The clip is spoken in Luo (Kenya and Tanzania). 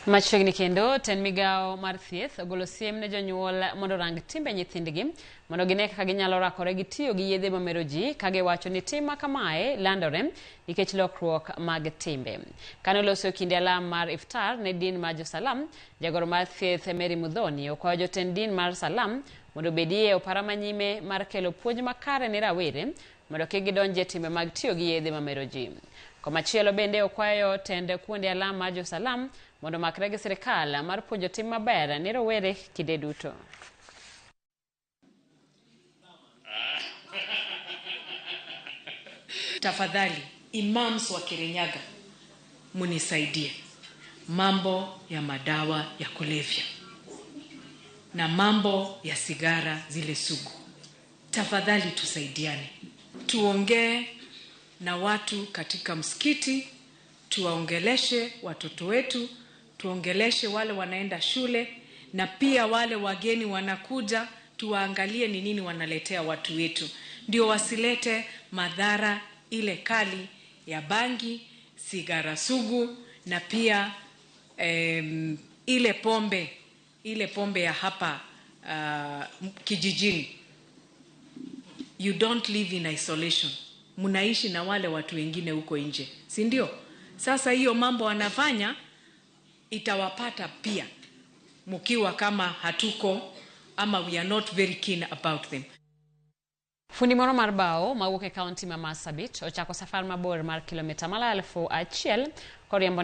Machiegni kendo, tend migawo mar thieth ogolo siem ne jonyuol mondo orang timbe nyithindgi mondo gine kaka ginyalo rakore gi tiyo gi yedhe mamero ji ka giwacho ni tim ma kamae landore nikech lokruok mag timbe. Kane oloso e kinde alam mar iftar ne din mar jo-Salam, jagoro mar thieth Mary Muthoni okwayo jotend din mar Salam mondo obedie e opara manyime mar kelo puonj makare ne rawere mondo kik gidonj e timbe mag tiyo gi yedhe mamero ji. Komachielo bende okwayo tend kuonde alam mar jo-Salam mondo omakre gi sirikal mar puonjo tim maber ne rowere kinde duto. Tafadhali imams wa Kirinyaga munisaidie mambo ya madawa ya kulevya na mambo ya sigara zile sugu. Tafadhali tusaidiane, tuongee na watu katika msikiti, tuwaongeleshe watoto wetu, tuongeleshe wale wanaenda shule na pia wale wageni wanakuja, tuwaangalie ni nini wanaletea watu wetu, ndio wasilete madhara ile kali ya bangi, sigara sugu na pia ile pombe ya hapa kijijini. You don't live in isolation, mnaishi na wale watu wengine huko nje, si ndio? Sasa hiyo mambo wanafanya itawapata pia mkiwa kama hatuko ama we are not very keen about them. Fundi moro mar bao mawuok e kaunti ma Marsabit ochako safar mabor mar kilomita maloyo 1000 koriembo.